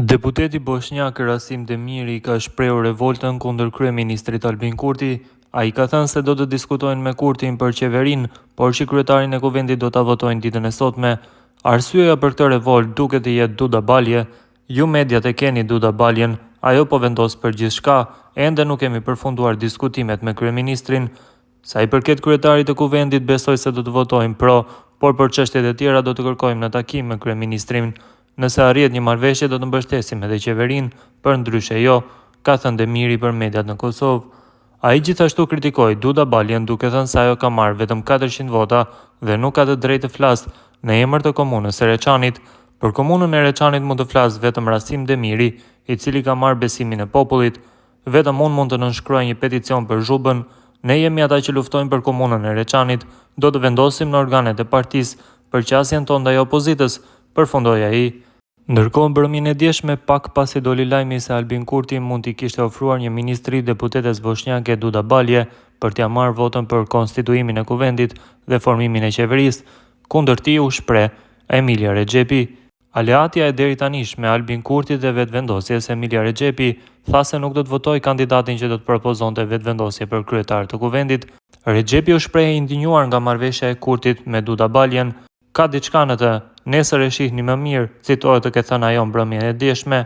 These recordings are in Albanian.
Deputeti boshnjak Rasim Demiri ka shprehur revoltën kundër kryeministrit Albin Kurti. Ai ka thënë se do të diskutojnë me Kurtin për qeverinë, por që kryetarin e Kuvendit do ta votojnë ditën e sotme. Arsyeja për këtë revoltë duket të jetë Duda Balje. Ju mediat e keni Duda Baljen, ajo po vendos për gjithçka, ende nuk kemi përfunduar diskutimet me kryeministrin. Sa i përket kryetarit të Kuvendit, besoj se do të votojmë pro, por për çështjet e tjera do të kërkojmë në takim me kryeministrin. Nëse arrihet një marrëveshje do të mbështesim edhe qeverinë, përndryshe jo, ka thënë Demiri për mediat në Kosovë. Ai gjithashtu kritikoi Duda Baljen duke thënë se ajo ka marrë vetëm 400 vota dhe nuk ka të drejtë të flasë në emër të komunës së Reçanit. Për komunën e Reçanit mund të flasë vetëm Rasim Demiri, i cili ka marrë besimin e popullit. Vetëm unë mund të nënshkruaj një peticion për Zhubën. Ne jemi ata që luftojmë për komunën e Reçanit. Do të vendosim në organet e partisë për qasjen tonë ndaj opozitës, përfundoi ai. Ndërkohë, mbrëmjen e djeshme, pak pasi doli lajmi se Albin Kurti mund t'i kishte ofruar një ministri deputetes boshnjake Duda Balje për t'ia marrë votën për konstituimin e Kuvendit dhe formimin e qeverisë, kundër tij u shpreh Emilija Rexhepi. Aleatja e deritanishme e Albin Kurtit dhe Vetëvendosjes, Emilija Rexhepi, tha se nuk do të votojë kandidatin që do të propozonte Vetëvendosje për kryetar të Kuvendit. Rexhepi u shpreh e indinjuar nga marrëveshja e Kurtit me Duda Baljen. Ka diçka në të, nesër e shihni më mirë, citohet të ketë thënë ajo mbrëmjen e djeshme.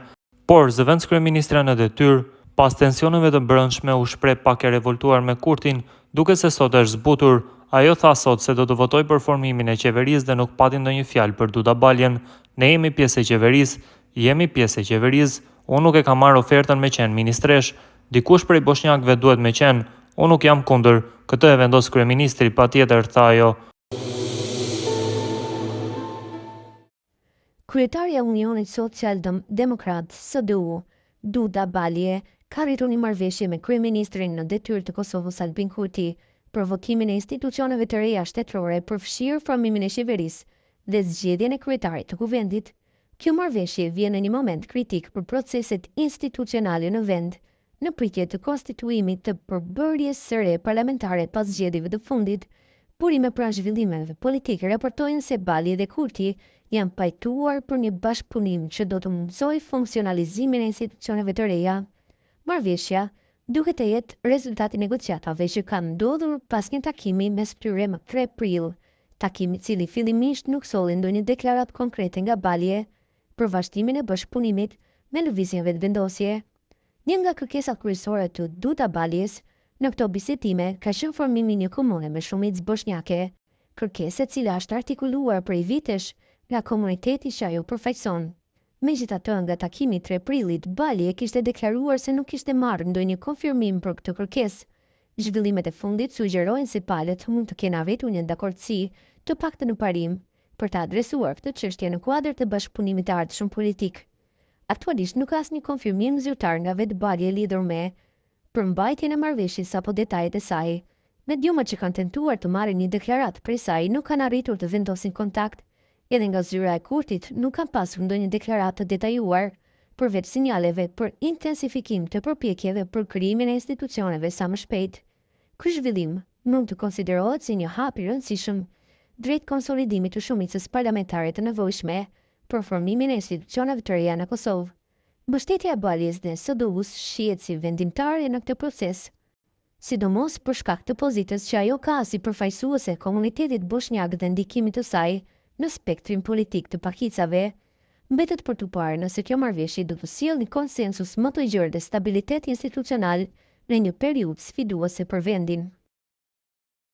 Por, zëvendëskryeministrja në detyrë, pas tensioneve të brendshme u shpreh pak e revoltuar me Kurtin, duket se sot është zbutur. Ajo tha sot se do të votojë për formimin e qeverisë dhe nuk pati ndonjë fjalë për Duda Baljen. Ne jemi pjesë e qeverisë, jemi pjesë e qeverisë. Unë nuk e kam marrë ofertën me qenë ministreshë. Dikush prej boshnjakëve duhet me qenë. Unë nuk jam kundër. Këtë e vendos kryeministri, patjetër, tha ajo. Kryetarja e Unionit Social Demokrat, SDU, Duda Balje, ka arritur një marrëveshje me kryeministrin në detyrë të Kosovës Albin Kurti për votimin e institucioneve të reja shtetërore përfshirë formimin e qeverisë dhe zgjedhjen e kryetarit të Kuvendit. Kjo marrëveshje vjen në një moment kritik për proceset institucionale në vend, në pritje të konstituimit të përbërjes së re parlamentare pas zgjedhjeve të fundit, burime pranë zhvillimeve politike raportojnë se Balje dhe Kurti janë pajtuar për një bashkëpunim që do të mundësojë funksionalizimin e institucioneve të reja. Marrëveshja duket të jetë rezultat i negociatave që kanë ndodhur pas një takimi mes tyre më 3 prill, takim i cili fillimisht nuk solli ndonjë deklaratë konkrete nga Balje për vazhdimin e bashkëpunimit me Lëvizjen Vetëvendosje. Një nga kërkesat kryesore të Duda Baljes në këto bisedime ka qenë formimi i një komune me shumicë boshnjake, kërkesë e cila është artikuluar prej vitesh nga komuniteti që ajo përfaqëson. Megjithatë, nga takimi i 3 prillit, Balje kishte deklaruar se nuk kishte marrë ndonjë konfirmim për këtë kërkesë. Zhvillimet e fundit sugjerojnë se palët mund të kenë arritur një dakordësi, të paktën në parim, për ta adresuar këtë çështje në kuadër të bashkëpunimit të ardhshëm politik. Aktualisht nuk ka asnjë konfirmim zyrtar nga vetë Balje lidhur me përmbajtjen e marrëveshjes apo detajet e saj. Mediumet që kanë tentuar të marrin një deklaratë prej saj nuk kanë arritur të vendosin kontakt. Edhe nga zyra e Kurtit nuk kanë pasur ndonjë deklaratë të detajuar, përveç sinjaleve për intensifikim të përpjekjeve për krijimin e institucioneve sa më shpejt. Ky zhvillim mund të konsiderohet si një hap i rëndësishëm drejt konsolidimit të shumicës parlamentare të nevojshme për formimin e institucioneve të reja në Kosovë. Mbështetja e Baljes dhe SDU-së shihet si vendimtare në këtë proces, sidomos për shkak të pozitës që ajo ka si përfaqësuese e komunitetit boshnjak dhe ndikimit të saj në spektrin politik të pakicave. Mbetet për t'u parë nëse kjo marrëveshje do të sjellë një konsensus më të gjerë dhe stabilitet institucional në një periudhë sfiduese për vendin.